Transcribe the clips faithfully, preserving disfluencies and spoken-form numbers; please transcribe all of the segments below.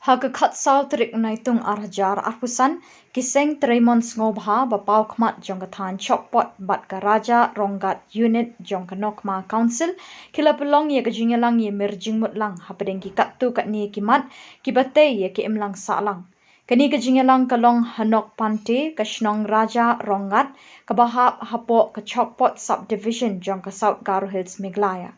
Ha ka khatsaw tarik u Naitung ar hajar arphew san, ki seng treimon sngewbha ba paw khmat jong ka thaiñ Chokpot bad ka Raja Ronggat Unit jong ka Nokma Council ki la pynlong ïa ka jingïalang ïa mir jingmut lang hapdeng ki katto katne ki mat kiba tei ïa ka imlang sahlang. Kane ka jingïalang ka long ha Nokpante, ka shnong Raja Ronggat, kaba hap hapoh ka Chokpot Subdivision jong ka South Garo Hills, Meghalaya.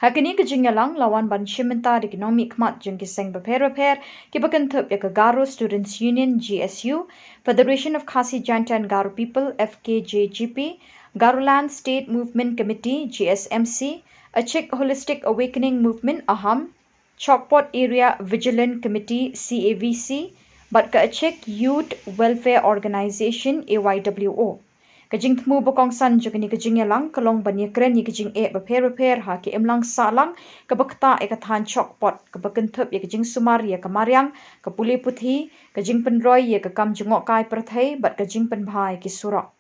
Ha kane ka jingïalang la wan ban shim bynta da ki nongmihkhmat jong ki seng bapher bapher kiba kynthup ïa ka Garo Students Union, G S U, Federation of Khasi Jaintia and Garo People, F K J G P, Garoland State Movement Committee, G S M C, Achik Holistic Awakening Movement, AHAM, Chokpot Area Vigilant Committee, C A V C, bad ka Achik Youth Welfare Organization, A Y W O. Ka jingthmu ba kongsan jong kane ka jingïalang ka long ban ïakren ïa ka jingeh bapher bapher ha ka imlang sahlang kaba ktah ïa ka thaiñ Chokpot, kaba kynthup ïa ka jingsumar ïa ka mariang, ka pule puthi, ka jingpynroi ïa ka kam jngohkai pyrthei bad ka jingpynbha ïa ki surok.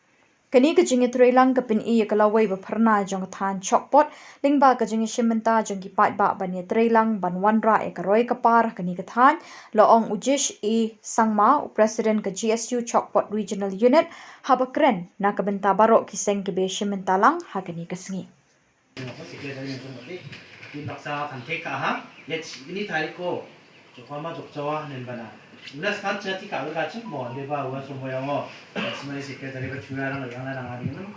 Kane ka jingïatreilang ka pyni ïa ka lawei ba phyrnai jong ka thaiñ Chokpot lyngba ka jingïashim bynta jong ki paidbah ban ïatreilang ban wanrah ïa ka roi ka par ha kane ka thaiñ, la ong u Jish E Sangma, u President ka G S U Chokpot Regional Unit, haba kren na ka bynta baroh ki seng kiba ïashim bynta lang ha kane ka sngi. Secretary mention bati, tin baksa kan thik ka ha, yet ini tarik ko, jokwa ma jokchawa nen bana. Unas kan cha ti ka ka chim mo, de ba wa sum mo yang mo. Smai secretary ba chura rang yang na rang ani mun.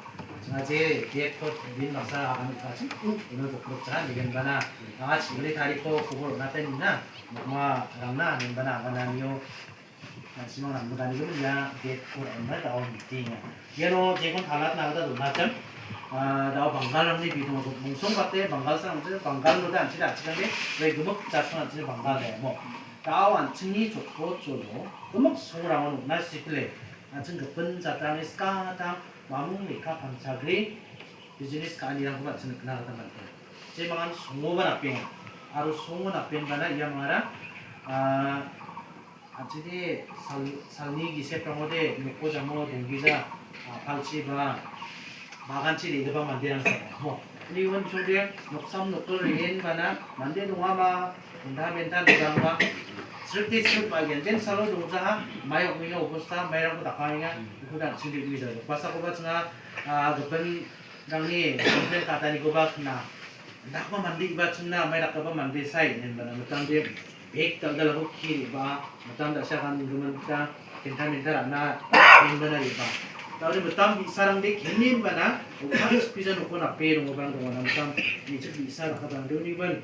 Nga je date ko din baksa kan ka chim, ino jok jok cha ni nen bana. Nga chi ini tarik ko kubur na ten na, ma rang na nen bana, bana niyo. Simang nang mudani gum ya get kur emma da on meeting. Ya no je kon halat na da dum na chem. Da Bengal nang ni bidung dum mungsong kate Bengal sang je Bengal no da anchi da anchi kan de re gumuk chat sang anchi Bengal de mo. Da anchi ni chok ko cho do gumuk song rang on na sikle. Anchi gepun chat rang is ka ta mamung ni ka pang chagri business ka ani rang ko anchi na ta man. Je mangan songo ba na ping. Aru songo na ping bana ya mangara. Anchi de sal, salni gi sep rang de, meko jamo donggi ja, ah, palchi ba, bagan chi de ba mande rang sa mo. Ni wan chu de, noksam nokol rin bana, mande dong ama, unda benta dong ba. Srip te srip ba gen, gen salo dong ja ha, mai ok mi obosta, mai rang ko takang ya, ko dan chi de mi ja. Basa ko ba changa, ah, gepen rang ni, gepen kata ni ko ba na. Dak ba mandi ba chunna, mai dak ba mandi sai, nen bana matan de, bek tal dal ko kiri ba, matan da sha kan guman ta, kinta minta rana, nen bana ri ba. Tau de matan bi sarang de kinin bana, o kan spija no ko na pe no bang dong na matan, ni chik bi sarang ka bang de ni ban.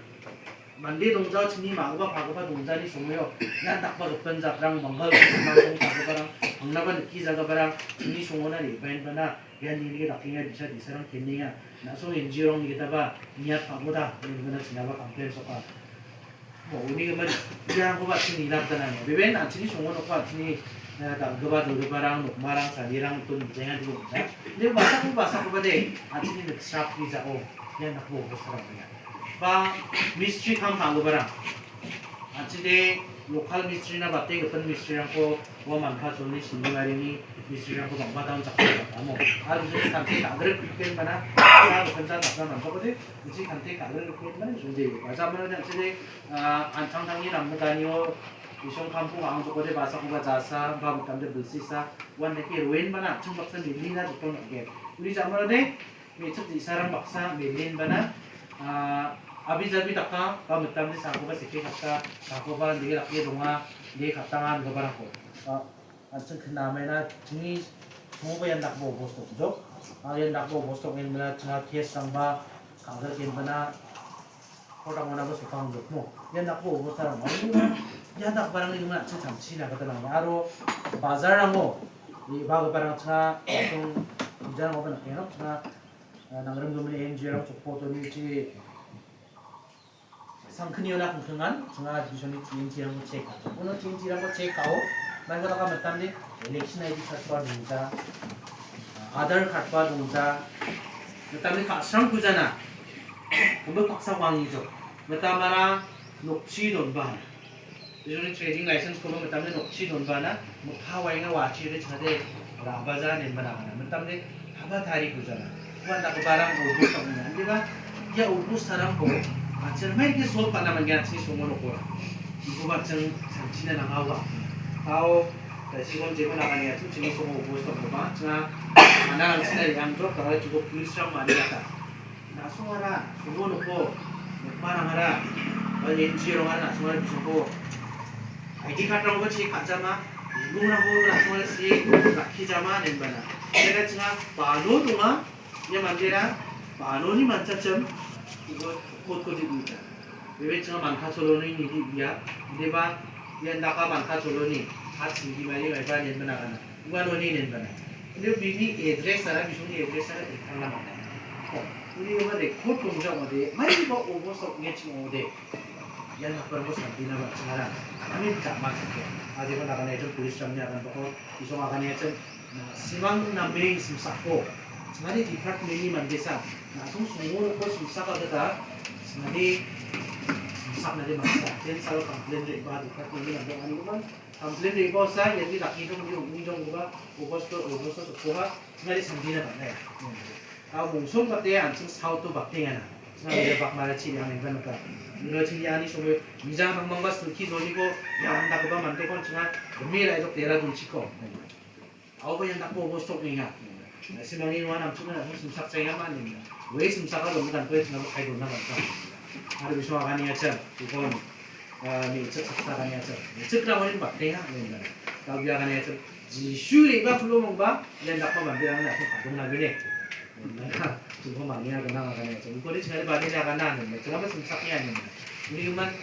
Mandi dong jao chini ma ba pa ba dong jani sumeo, na dak ba pen jat rang manggal, na dong ta ba rang, ang na ban ki ja ba rang, chini sumona ri, ban bana, Yan ni ni dak ni bisa di sarang kini ya. Na so N G O rong ni kita ba niat pa boda ni mana sini ba complain so pa. Mo ni man ya ko ba sini dak ta na ni. Beben an sini songo no pa sini da ga ba do ba rang no marang sa ni rang tun jangan dulu. Ni ba sa ko ba sa ko ba de an sini ni sap ni sa o. Yan na ko ko sarang ya. Ba mystery kam pa lo ba rang. Anchi de local mistri na bate gepen mistri rang ko wa man pha chulni sini mari ni mistri rang ko bang ba taun chak chak mo. Ar bisu kan te ka gre pen bana sa gepen sa tak man ko de bisu kan te ka gre pen bana bisu de. Ba sa mana anchi de an chang thang ni nam ka ni o isong kampu ang ko de ba sa ko ba ja sa ba bukan de besi sa wan de ki ruin bana chung bak sa ni ni na ko na ke. Uri sa mana de Mechuk di sarang baksa melin bana, ah, abi jabi taka ba metam di sako ba seke kaka sako ba di laki donga di katangan ga barang ko. Ah, an cheng kena mena chingi sungu ba yan dak bo bostok jok. Ah, yan dak bo bostok en bana chinga kies tang ba kagar ken bana Kota mona ba sukang duk mo. Ya nak bo bo sarang mo. Ya nak barang ni guna chin cham china kata nang aro bazar nang mo. Ni ba ga barang changa sung jar mo ba nak ya changa nang rem gumni N G O rang chok photo ni chi. Sang kini ona kung kengan changa di soni T N T rang check ka. Uno T N T rang check ka o. Mai ko taka matan ni election I D card pa dungta. Aadhaar card pa dungta. Matan ni ka sang kujana. Kumba paksa wangi jo. Mata mara nokchi don ba. Usually trading license ko mata mara nokchi don ba na. Mukha wai nga wachi re chade. La baza nen bana na. Mata mara haba tari ko jana. Wa na ko barang o bu sa na. Andi ba ya o bu sarang ko. Achar mai ke sol pa na mangya chi so mono ko. Ibu ba chang chang china nang awa. Tao ta si kon jebo na kani atu chini songo bos to ba chang ana ang sina yang drop ta ko police rang mani ata. Na song ara songo no ko. Nokma rang ara. Ba yen ji rong ara na song ara bisong ko. Ai di kat rong ko chi kat jama. Ibu rang ko na song ara si rakhi jama nen bana. Kena chang ba no tunga. Ïa man dei ra ba no ni man cha chem. Ibu kot ko di buta. Bebe chang man kha cholo ni ni di bia. Dei ba ïa nda ka man kha cholo ni. Hat sing di mai mai ba nen bana kana. Ibu no ni nen bana. Ini bini address ara bisung ni address ara di kana mana. Ko ini ma record ko jang ode. Mai ba obo sok ngech mo ode. Ïa na per mo santi na ba chara. Ami chak ma chak. Ade ko na kana ejong police chang ni akan ba ko. Isong akan ejong. Na simang na mei simsak ko. Sngadi department ni man desa. Na sung sungu ko simsak ka kata. Sngadi simsak na de masa. Jen salo complain de ba department ni man de ani man. Complain de ba sa ya di laki dong di ung dong ba. Ubos to ubos to ko ha. Sngadi sandi na ba na ya. Ka mungsung ba te an sung sao to ba te ngana. Sngadi de bak mara chi yang ban ka. Ni ro chi yang ni sung ni jang mang mang ba sulki zoni ko. Ya anda ko ba man te kon sngadi. Mi lai dok tera dun chi ko. Au ba ïa dak ko bos tok ni nga. Na si mangi wan am chuna na sim sak chai nga man ni. Wei sim sak ka dong kan ko na kai dong na man ka. Har bi so kan ni acha. Ko ni. Ni chak sak kan ni acha. Ni chak ra wani ba te nga ni. Ka bi kan ni acha. Jisu ri ba pulo mong ba. Ïa dak ko man bi na ko ka dong na bi ni. Tu ko mangi kan na kan ni acha. Ko ni chak ba ni na kan na ni. Chak ba sim sak ni ni. Ni man.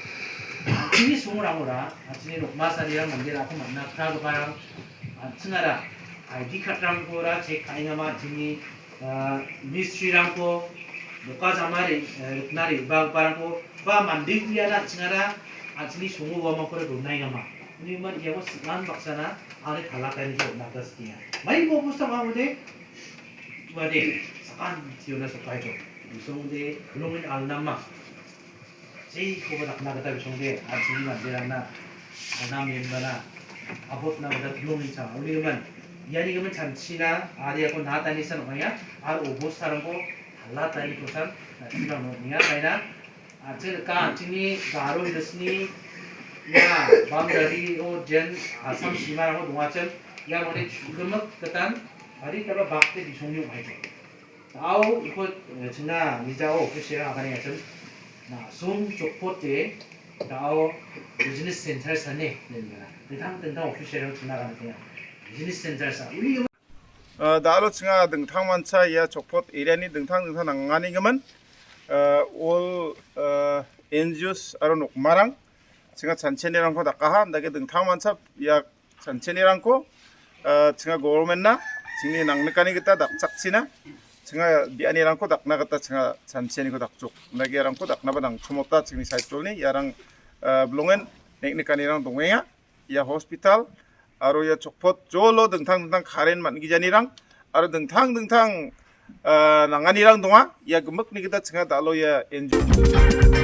Ini sung ra mo ra. Ini nok masa dia man dia ko man na ka ba. Chingara I D card rang ko ra check kai ngama chini mistri rang ko doka jamari nari ba barang ko ba mandi ya na chingara achini sungu wa ma ko ra dunai ngama ni man ya ko sikan baksana are khala kai ni na das kiya mai mo pusta ma mode wade sakan tiyo na sakai ko sung de lungin alnama Sei ko ba dak na kata bisong de, ar sini man de na, na men bana, abot na kata long ni chang, uni man, yani man chan china, ar ya ko na tani san maya, ar obos tarang ko, hala tani ko san, na china mo niya kaina, ar chen ka chini garo industry, ya, bam dari o jen, asam sima ko dua chen, ya mo de chukemak ketan, ari kaba bak te bisong ni mai chen. Tao ikut china ni jao office area akan ya chen. Na sum chokpot te tao business center sa ne ne na. Tentang tentang office area china kan te business center sa. Uli Da alo chinga dengthang mansa ya chokpot area ni dengthang dengthang nangani gaman. All N G Os aro nok marang chinga chancheni rangko dakaha dagi dengthang mansa ya Chancheni rangko chinga government na chingni nangnekani kita dak chakchina chinga biani rangko dakna kata chinga chancheni ko dakchuk nagi rangko dakna ba nang chumota chingni saitolni yarang belongen neknekani rang dongenga ya hospital aro ya chokpot jolo dengthang dengthang karen man gijani rang aro dengthang dengthang nangani rang donga ya gemekni kita chinga dalo ya N G O.